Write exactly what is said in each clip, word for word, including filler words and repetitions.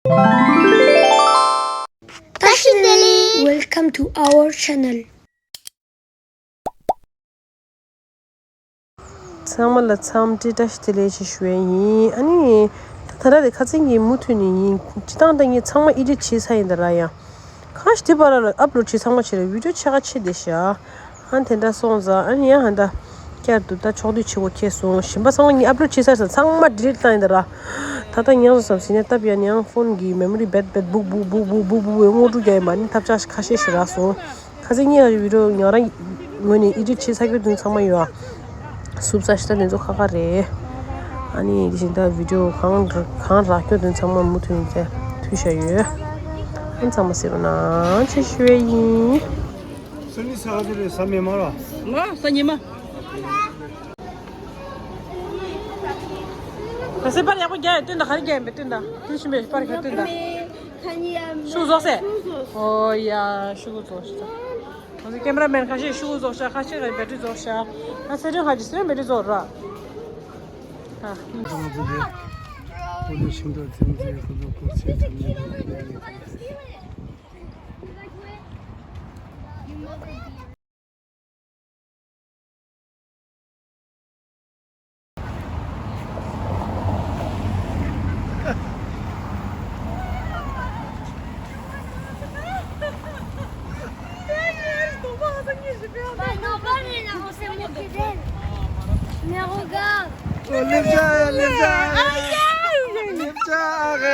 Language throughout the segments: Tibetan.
བཀྲ་ཤིས་བདེ་ལེགས། Welcome to our channel. ཚང་མ་ལ་འཚམས་འདྲི་བཀྲ་ཤིས་བདེ་ལེགས་ཞེས་ཞུ་ཡ་ཡིན། ཨ་ནི། ད་ད་ར་དེ་ཁ་སང་གི་མུ་མཐུད་ནས་ཡིན། སྤྱིར་བཏང་ད་ངས་ཚང་མ་ཨེ་ཌིཊ་བྱས་ཚར་ཡིན་ད་ར་ཡང་། གང་ཞིག་དེ་བར་ལ་ཨབ་ལོཌ་བྱས་ཚང་མ་བྱས་རེད། བི་ཌིའོ་ཕྱེད་ཀ་ཕྱེ་བསྡད་ཤག་ཨ་དེ་འདྲ་སོང་ཙང་ཨ་ནི་ཡང་ཧ་ད་བསྐྱར་དུ་ད་ཕྱོགས་བསྡུས་བྱེད་དགོས་ཁེལ་སོང་། གཞན་པ་ཚང་མ་ངས་ཨབ་ལོཌ་བྱས་ཚར་ཙང་ཚང་མ་ཌི་ལིཊ་བཏང་ཡིན་ད་ར། ད་ལྟ་ཉང་སོ་སམ་ཟིན་ནས་སྟབས་ཡག་ནས་ཡང་ཕོན་གྱི་མེ་མོ་རི་རྦད་རྦད་སྦུག་སྦུག་སྦུག་སྦུག་སྦུག་སྦུག་བའི་དངོས་གྲུབ་རྒྱག་ཡིན་པ་ནི་ཐབས་ཆག་ཁ་ཤས་ཤིག་རག་སོང་། ཁ་སང་ཉིན་ཡང་བི་ཌིའོ་ང་རང་ངོས་ནས་ཨེ་ཌིཊ་བྱས་ཚར་རྒྱུ་དོན་ཚང་མ་ཡོད་ཨ། སུབ་ས་ཤི་ད་དེ་ཚོ་ཁག་ཁག་རེད། ཨ་ནི་དེ་བཞིན་ད་བི་ཌིའོ་གང་གང་རག་རྒྱུ་དོན་ཚང་མ་མུ་མཐུད་ནས་དེ་མཐུད་བཞག་ཡོད། ཨ་ཚང་མ་གཟིགས་རོགས་གནང་ཞེས་ཞུ་ཡས་ཡིན། སང་ཉིན་ས་ག་ཚོད་རེད། ས་མེད་མ་ར། ང་ས་ཉི་མ། ད་སེ་པར་ཡག་པོ་རྒྱག་ཡོད་སྟོན་ད། ག་རེ་རྒྱག་ཡིན་པའི་སྟོན་ད། དེ་བཞིན་པའི་པར་ག་སྟོན་ད། ཤུགས་རྫོགས་སེ། ཤུགས་རྫོགས། ཨོ་ཡ་ཤུགས་རྫོགས་ཤག་ང་ཚོ་ཀེམ་ར་མེན་ཁ་ཤས་ཤུགས་རྫོགས་ཤག་ཁ་ཤས་ཀྱིས་བེ་ཊི་རི་རྫོགས་ཤག་ང་ཚེ་རིང་ཁ་ཅིག་སེ་རིང་བེ་ཊི་རི་རྫོགས་ར། ཨ། ང་ཚོ་རེད། བོད་དུ་ཤིང་ཏོག་ཚན་རྩལ་ཁོ་ཚོ་སྐོར་ཆེད་དུ་ནས། Bah, normal, mais là, on s'est moqué d'elle. Mais regarde. ལེབ་ཅ་ལེབ་ཅ། ལེབ་ཅ་ཨ་ག་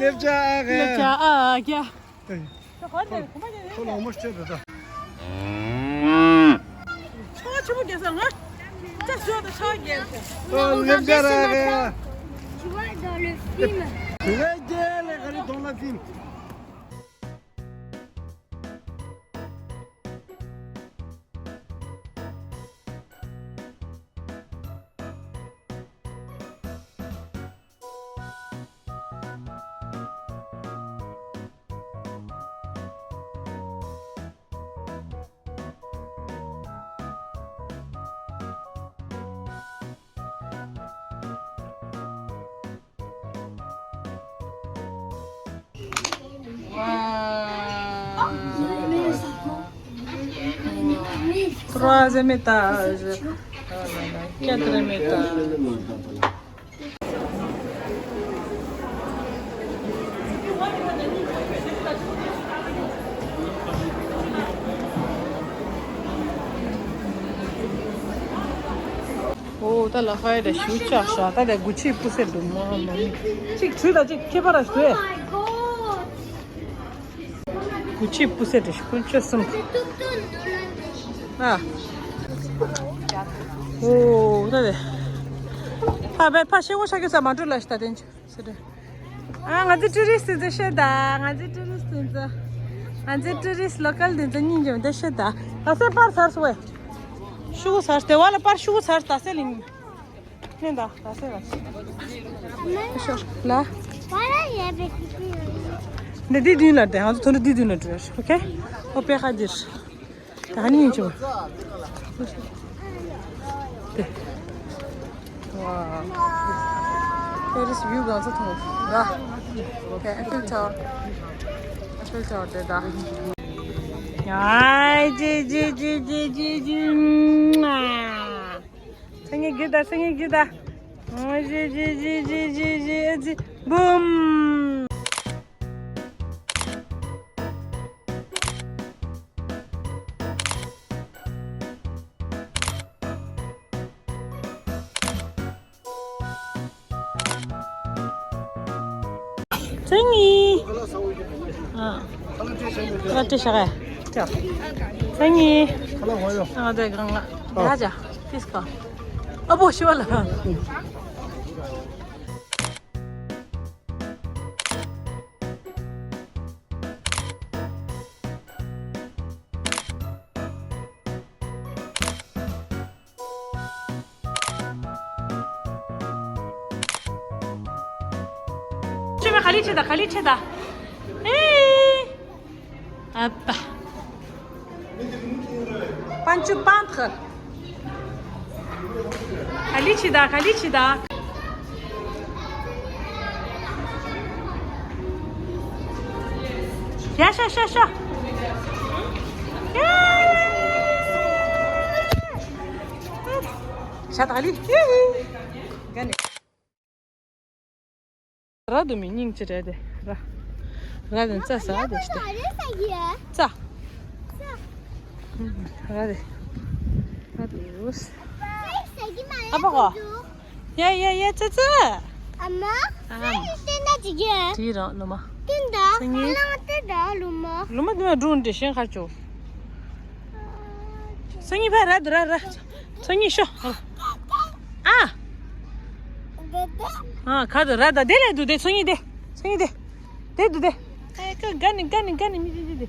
ལེབ་ཅ་ཨ་ག་ལེབ་ཅ་ཨ་ག་ཁོ་ལོ་མོ་སྤྲད་འགྲོ་ད། ཆོག་ཆུ་བོ་རྒྱལ་ས་ང་། ཅག་ཞོག་ད་ཆོག་རྒྱལ་ས། ལེབ་ཅ་ར་ག Tu vois, dans le film. ལེབ་ཅ་ལེ་ག་རི་དོང་ལ་ཕིན། Troisième étage. Quatrième étage. ཨོ་ད་ལ་ཧའི་ད་ཞུ་ཆ་ཤ་ད་ད་གུ་ཆི་པུ་སེ་འདུག་མ་མ་མི་གཅིག་ཚུལ་ད་གཅིག་ཁྱད་པར་ར་ཞུ་ཨེ། གུ་ཆི་པུ་སེ་དེ་ཤི་ཀུན་ཆོད་སུམ། ཨ། ཨོ་ད་དེ། ཕ་བེ་ཕ་ཤེ་བོ་ཤ་ཀི་ས་མ་འགྲོ་ལ་ཤི་ད་དེན་ཆུ་སེ་དེ། ཨ་ང་ཚོ་ཊུ་རི་སི་ཊི་དེ་ཤེ་ད། ང་ཚོ་ཊུ་རི་སི་ཊི་དེ་ཚོ། ང་ཚོ་ཊུ་རི་སི་ཊི་ལོ་ཀལ་དེ་ཚོ་གཉིས་ཀྱང་དེ་ཤེ་ད། ད་སེ་པར་ཚར་སོ་བེ། ཤུ་གུ་ཚར་དེ་བ་ལ་པར་ཤུ་གུ་ཚར་ད་སེ་ལིང་། ནེ་ད་ད་སེ་ལ། ཤོར་ལ། Voilà, il y avait quelqu'un. འདི་འདི་མདུན་ལ་དེ་ང་ཚོ་ཐོན་འདི་འདི་མདུན་ལ་འགྲོ་ཡ། ཨོ་ཁེ། ཨོ་པེ་ཁ་འདིར། ད་ཧ་ནི་ཡིན་ཆུ། དེ། ཝའོ། པེ་རི་སི་བིའུ་གང་ས་མཐོང་། ད། ཨེ་ཕིལ་ཊ་ཝར། ཨེ་ཕིལ་ཊ་ཝར་དེ་ད། ཡ་ཇི་ཇི་ཇི། སང་ཉིན་རྒྱུ་ད། སང་ཉིན་རྒྱུ་ད། ཨོ་ཇི་ཇི། བུམ། སང་ཉིན། ཨ། ཨ་ཏི་ཤ་ག་ཅ། སང་ཉིན། ཨ་དེ་གང་ལ། ཡ་ཅ། ཏིས་ཀ་ཨ་བོ་ཤི་བ་ལ། ཁྱོད་མི་ག་ལེ་ཆེ་ད། ག་ལེ་ཆེ་ད། ཨེ། ཨ་པ། པན་ཆུ་པན་ཐ། ག་ལེ་ཆེ་ད། ག་ལེ་ཆེ་ད། ཡ་ཤ་ཤ་ཤ། ཡ། ཤ་ད་ལི། ག་ནས། ར་དུ་མི་སྙིང་ཅི་རེད་དེ་ར། ར་དུ་རྩྭ་ཟ་དེ་ཤི་དེ། རྩྭ། ར་དེ། ར་དུ། ཨ་པ་གོ། ཡ་ཡ་ཡ་ཙི་ཙི། ཨ་མ། ཨ་མ། ཏེ་ན་ཅི་གི། དེའི་རང་ལོ་མ། ཏེ་ད། སང་ཉིན། ཁ་ལང་ཏེ་ད་ལོ་མ། ལོ་མ་དེ་ན་འགྲོ་འདྲེ་ཞེན་ཁ་ཅོ། སང་ཉིན་ཕ་ར་དུ་ར་ར། སང་ཉིན་ཤོ། ཨ། ཨ་ཁ་དུ་ར་ད་དེ་ལས་དུ་དེ་སང་ཉིན་དེ། སང་ཉིན་དེ། དེ་དུ་དེ། ཨེ་ཀ་ག་ནི་ག་ནི་ག་ནི་མི་དེ་དེ་དེ།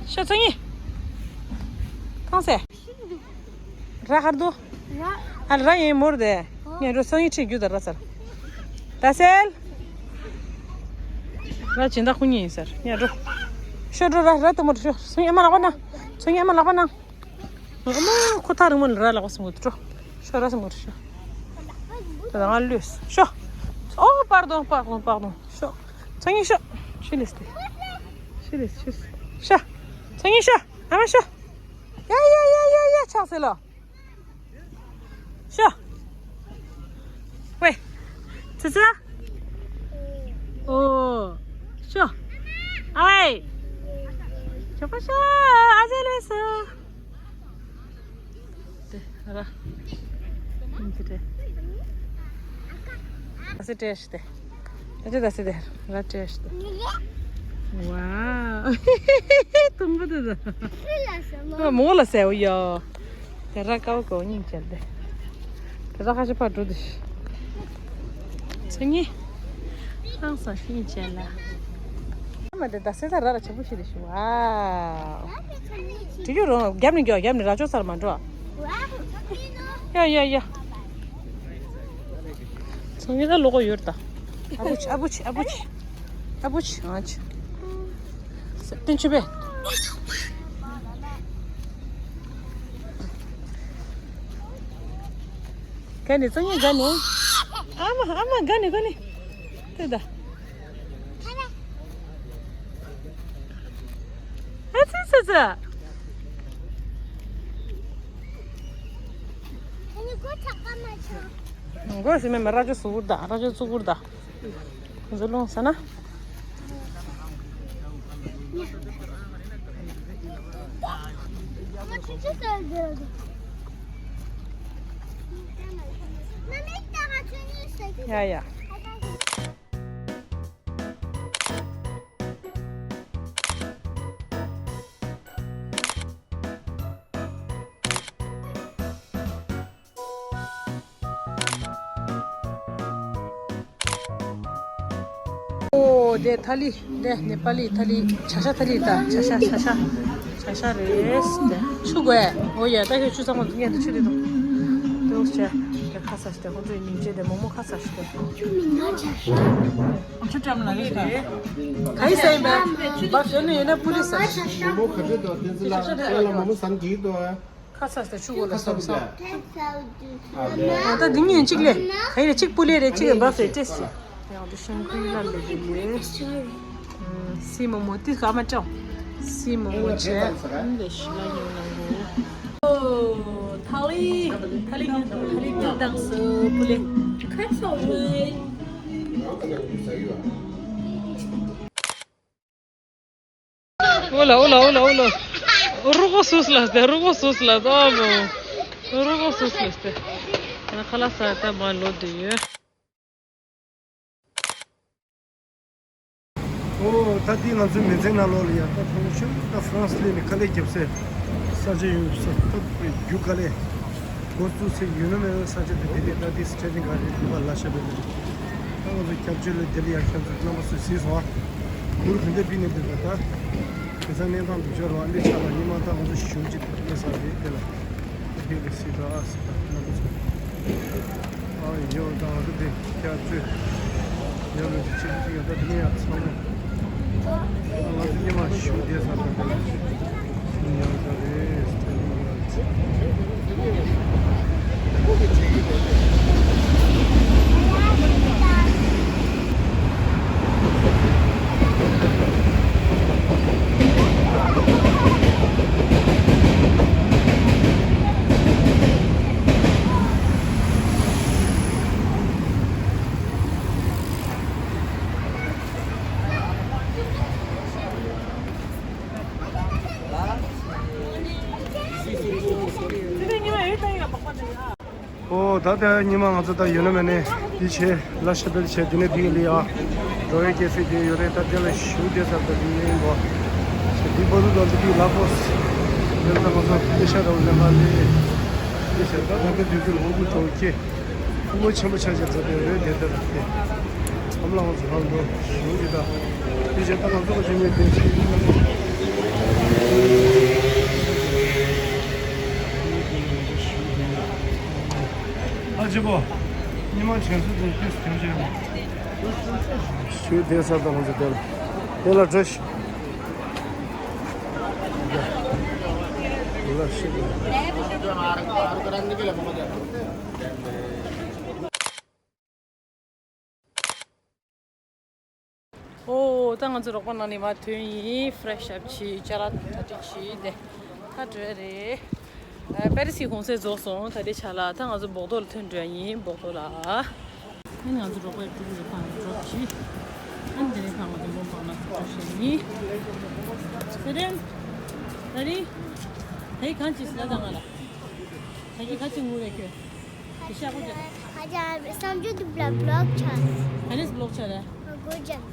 ཤོ་སང་ཉིན། ཐང་སེ། ར་ཧར་དུ། ཨ་ར་ཡིན་མོར་དེ། ངས་འགྲོ་སང་ཉིན་ཁྲིད་རྒྱུ་ད་ར་སར། ད་སེལ། ར་སྦྱིན་བདག་ཁོ་གཉིས་ཡིན་ཟེར། ངས་འགྲོ། ཤོ་འགྲོ་ར་ར་དུ་མོར་ཤོ། སང་ཉིན་ཨ་མ་ལག་པ་ན། སང་ཉིན་ཨ་མ་ལག་པ་ན། ཨ་མ་ཁོ་ཐག་རིང་མོ་ལ་ར་ལག་པ་སུ་མོ་འགྲོ། ཤོ་ར་སུ་མོར་ཤོ། ད་ང་ལུས་ཤོ། ཨོ་པར་དོན་པར་དོན་པར་དོན་ཤོ། སང་ཉིན་ཤོ། ཤི་ལིས་ཏེ། ཤི་ལིས་ཤི་ལིས། ཤོ། སང་ཉིན་ཤོ། ཨ་མ་ཤོ། ཡ་ཡ་ཡ་ཡ་ཡ་ཆགས་སེ་ལོ། ཤོ། ཝེ། ཙི་ཙི། ཨོ། ཤོ། ཨའི། ཤོ་པ་ཤོ། ཨ་ཟེ་ལེ་སོ། དེ་ར། ཨིན་ཅི་རེད། ཨ་སེ་ཏྲེ་ཤི་ཏེ། ཨ་ཅེ་ད་སེ་དེ་ར་ཏྲེ་ཤི་ཏེ། ཝའོ། ཏུང་པོ་དེ་ད། ཨ་མོ་ལ་སེ་འོ་ཡོ། དེ་ར་ཀའོ་ཀའོ་སྙིང་རྗེ་དེ། དེ་ར་ཁ་ཤས་ཕར་འགྲོ་དེ་ཤི། ཚ་ངི། ཧང་སང་སྙིང་རྗེ་ལ། ཨ་མ་དེ་ད་སེ་ད་ར་ར་ཆེན་པོ་ཤི་དེ་ཤི། ཝའོ། དྲི་རྒྱུ་རོ་རྒྱབ་ནས་རྒྱོ་རྒྱབ་ནས་ར་ཅོ་སར་མ་འགྲོ། ཡ་ཡ་ཡ། ཚང་མ་ལ་ལོག་གོ་ཡོད་ད། ཨ་བུ་ཆི་ཨ་བུ་ཆི་ཨ་བུ་ཆི། ཨ་བུ་ཆི་ཨ་ཆི། ཏིན་ཆི་བེ། ག་ནི་ཚང་མ་ག་ནི། ཨ་མ་ཨ་མ་ག་ནི་ག་ནི། ཏེ་ད། ཨ་ཙི་ཙི་ཙི། མགོ་སི་མེ་མེ་ར་ཅོ་སུ་གུར་ད་ར་ཅོ་སུ་གུར་ད། ཁོང་ཚོ་ལོངས་ས་ན། ཡ་ཡ། ཨོ་དེ་ཐ་ལི། དེ་ནེ་པ་ལི་ཐ་ལི། ཆ་ཤ་ཐ་ལི་ད། ཆ་ཤ་ཆ་ཤ། ཆ་ཤ་རེད་དེ། ཆུ་དགོས། ཨོ་ཡ་ད་ཁྱོད་ཆུ་ཚང་མ་འདུག་ངས་འདི་ཆུ་དེ་འདུག་དེ་འོ་ཤ། དེ་ཁ་ས་ཤ་དེ་ཁོང་ཚོའི་མིང་ཅན་དེ་མོག་མོག་ཁ་ས་ཤ་དེ། ཆུ་མིང་ང་ཆ་ཤ། ཆུ་ཀྲམ་ལ་རེད་དེ། ག་ཡི་ས་ཡིན་པས། འབབ་ཞོན་ནས་ཡོད་ན་པུ་ལི་ས། མོ་ག་ཚོད་འདུག་དེ་ཚོ་ལ་ཨེ་ལ་མོ་མོ་ཟམ་གྱིས་འདུག་ཁ་ཚ་ས་ཆུ་གོ་ལ་སོང་སོང་། ད་འདི་ཉིན་གཅིག་ལས། ག་ཡིན་ལ་གཅིག་པུ་ལས་རེད་གཅིག་ལས་འབབ་ཟེར་ཏེ་སི། ཡང་འདི་ཤིང་ཀུན་ལ་ལས་ཀྱི་ལས། སི་མོ་མོ་ཏི་ག་མ་ཀྲང་། སི་མོ་མོ་ཆེ། འདི་ཤི་ལ་ཉོ་ལ་ངོ་། ཨོ། ཐ་ལི། ཐ་ལི་ཐ་ལི་ཀྱི་དང་སི་པུ་ལས། ཁ་ཚ་བའི། ཨོ་ལ་ཨོ་ལ་ཨོ་ལ་ཨོ་ལ། རུ་གོ་སུས་ལ་སྟེ་རུ་གོ་སུས་ལ་ཏོ་མོ། རུ་གོ་སུས་ལ་སྟེ། ང་ཁ་ལ་ས་ད་མ་ལོ་དེ་ཡོད། ཨོ་ད་དེ་ང་ཚོའི་མི་ཚེ་ནང་ལོགས་ལ་ཡ་ད་ཁོང་ཆུ་ད་ཧྥ་རན་སི་སླེབས་ནས་དཀའ་ལས་རྒྱབ་སའི་ས་ཆ་ཡོད་ས་ད་རྒྱུ་དཀའ་ལས། འགོ་བཙུགས་ཚེ་ཡོད་ན་མེད་ན་ས་ཆ་དེ་དེ་རེད། ད་དེ་སི་ཊེ་ཌིང་ག་རེད་དེ་བ་ལ་ཤ་བེ་རེད། ད་ང་ཚོ་སྐྱབས་བཅོལ་ལ་དེ་ལ་ཡ་ཁྱེད་ཚོ་རྣམ་པ་ཚོས་གཟིགས་སོང་ཨ། གུར་ག་འདྲ་ཕུད་ནས་འདུག་ད་ད་དེ་ཚ་གནས་སྟངས་འདུག་ཅོག་རོ་ཨ་འདྲ་ཆགས་ལ་ཉི་མ་ད་ང་ཚོ་ཞུ་གཅིག་དེ་ས་རེད་དེ་ལ་དེ་ལ་སི་ད་ཨ་སི་ད་རྣམ་པ་ཚོ་ཨ་ཡོ་ད་ང་ཚོ་དེ་སྐྱབས་བཅོལ་ཡ་ལོ་ཅིག་ཅིག་ཡོད་ད་དེ་ནས་ཡ་ཚང་མ། ད་ལྟ་ཉི་མ་ང་ཚོ་ད་ཡོད་ན་མེད་ནས་འདི་བྱས་ལ་ཤ་བེལ་བྱས་འདི་ནས་འདི་གི་ལི་ཡ་འགྲོ་བའི་སྐྱེ་སྲིད་དེ་ཡོད་རེད། ད་དེ་ལ་ཞུ་བདེ་ས་ད་འདི་ཡིན་གོ། འདི་བོ་ལུ་ད་འདི་གི་ལ་ཕོས་དེ་ལ་ང་ཚོ་དེ་ཤ་ར་བ་ལེན་པ་ལི་དེ་བྱས་ད་ད་ལྟ་དུས་ཚོད་འོ་བུ་ཅོ་ཀེ། ཕུ་བོ་ཆེན་པོ་ཆ་ཆེ་ཚོ་དེ་རེད། དེ་ལྟར་དེ་ཨམ་ལགས་ཚོ་ཧང་དུ་ཞུ་གི་ད་དེ་བྱས་ད་ང་ཚོ་ག་ཞུ་ངེས་དེ་ཞུ་གི་ད། ཨ་ཅེ་པོ། ཉི་མ་བྱོན་སོང་དེ་དུས་བྱོན་བྱོན། ཞུ་དེ་ས་དང་ང་ཚོ་དེ་ལ་དེ་ལ་འགྲོ་ཞུ། དེ་ལ་ཞུ། ཨོ། ད་ང་ཚོ་རོགས་པ་ནང་ནས་མར་ཐོན་ཡིན། ཕེ་རེ་ཤི་ཨབ་བྱས་ཅ་ལག་གྲ་སྒྲིག་བྱས་ཏེ་ད་འགྲོ་ཡ་རེད། ཨ། པེ་རི་སི་གུང་སེང་རྫོགས་སོང་། ད་ལྟའི་ཆ་ལ་ད་ང་ཚོ་སྦོག་ཏོ་ལ་ཐོན་འགྲོ་ཡ་ཡིན། སྦོག་ཏོ་ལ། ཨ་ནི་ང་ཚོ་རོགས་པ་ཡི་ཕྲུ་གུ་ཚོ་ཕར་འགྲོ་བྱས། ཨ་ནི་དེ་ནས་ཕར་ང་ཚོ་མོ་པང་ན་འགྲོ་བྱས་ཡིན། ཚེ་རིང་། ད་རིང་། ད་རིང་གང་བྱས་ཟེར་ན་ད་ང་ལ། ད་གིན་ག་ཅིག་ངུ་རེད་ཁྱོད། དེ་ཤ་ཁོ་ཅག་ཨ་ཅག་བསམ་རྒྱུ་འདུག་ལ་བི་ལོག་ཆགས། ག་ནས་བི་ལོག་ཆགས་རེད། སྒོ་རྒྱབ།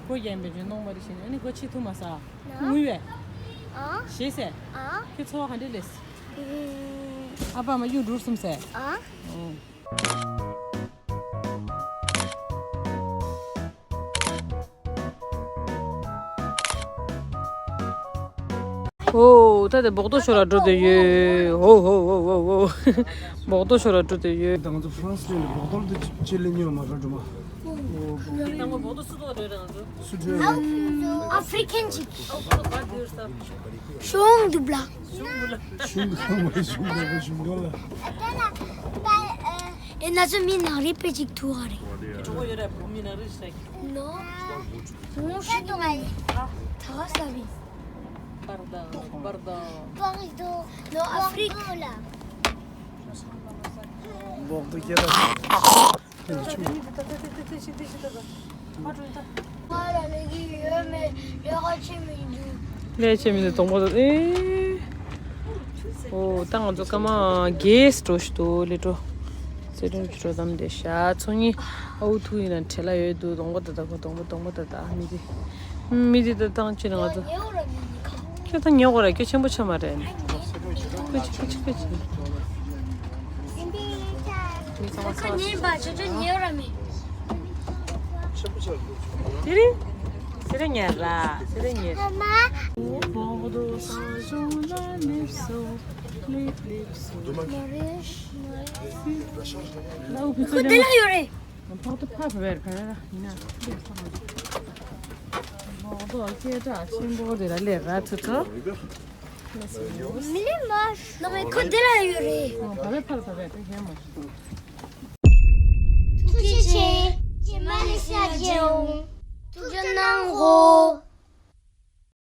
སྒོ་རྒྱབ་པའི་རྗེས་ནོང་མ་རེད་བྱས་ནས་ཨ་ནི་སྒོ་ཕྱེ་ཐུབ་མ་སོང་། ངུ་བས། ཨ། ཞེས་ཟེར། ཨ། ཁྱོད་འཚོ་བ་ག་འདྲ་ལས། ཨ་ཕ་མ་གཡུག་འགྲོ་སོང་ཟེར། ཨ། ཨོ། ཨོ། ད་དེ་སྦོག་ཏོ་ཤོར་ལ་འགྲོ་དེ་ཡོད། ཨོ་ཨོ་ཨོ་ཨོ་ཨོ། སྦོག་ཏོ་ཤོར་ལ་འགྲོ་དེ་ཡོད། ད་ང་ཚོ་ཧྥ་རན་སི་ལ་སྦོག་ཏོ་དེ་ཅི་ལེ་ཉོ་མ་ར་འགྲོ་མ། ད་ང་སྦོག་ཏོ་སུ་ཐོག་འགྲོ་ད་ང་ཚོ། སུ་འགྲོ། ཨ་ཧྥི་རི་ཀན་ཅིག་ཤོང་འདུག་ལ། ཤུང་གི་ཁང་བ་ཤུང་གི་ཁང་བ་ཤུང་གི་ལ། ཨེ་ན་ཚོ་མི་ནག་རིས་པེ་ཅིག་ཐུག་ག་རེད། གྲོགས་ཡོད་རེད་བོ་མི་ནག་རིས་ཞིག་ནོ། ངོ་ཤེས་ཀྱི་མ་རེད། ད་ག་ས་བི། པར་དང་པར་དང་། པར་དང་། ནོ་ཨ་ཧྥི་རི་ཀ་ལ། སྦོག་ཏོ་སྐྱེ་ལ། ལས་བྱེད་མི་འདུག་དང་པོ་དང་། ཨེ། ཨོ། ད་ང་ཚོ་སྐར་མ་བརྒྱད་འགྲོ་ཞིག་འདུག་ལེ་འགྲོ། ཚེ་རིང་གི་འགྲོ་དམ་དེ་ཤ་ཚོ་གཉིས་ཨའུ་ཐུག་ཡིན་ན་བྲེལ་ལ་ཡོད་འདུག་དང་པོ་ད་ད་ཁོ་དང་པོ་དང་པོ་ད་ད་མི་དེ། མི་དེ་ད་བཏང་ཅི་ན་ང་ཚོ། ཁྱོད་ད་ཉོ་གོ་ར་ཁྱོད་ཆེན་པོ་ཆེ་མ་རེད། ཁྱོད་ཆེ་ཁྱོད་ཆེ་ཁྱོད་ཆེ། མི་ཚང་མ་ཁ་ཉན་པ་ཆེ་ཆེ་ཉེ་ར་མེད། དེ་རིང་། དེ་རིང་ཉལ་ར་དེ་རིང་ཉལ། མ་རེད། ཁོ་དེ་ལ་ཡོད་རེད། ཕག་ཏུ་ཕ་བེར་ག་ར་ཡིན་ན། ཕག་ཏུ་སྐད་གྲགས་ཆེན་པོ་དེ་ལ་ལས་ར་ཐུ་ཐུ། མི་ལས་མ་ཤོ་ཁོ་དེ་ལ་ཡོད་རེད། བ་བེ་ཕར་བ་བེ་དེ་ཧེ་མ། ཐུགས་རྗེ་ཆེ། རྗེས་མ་ནས་ཤ་རྒྱལ་འོང་། ཐུགས་རྗེ་གནང་གོ།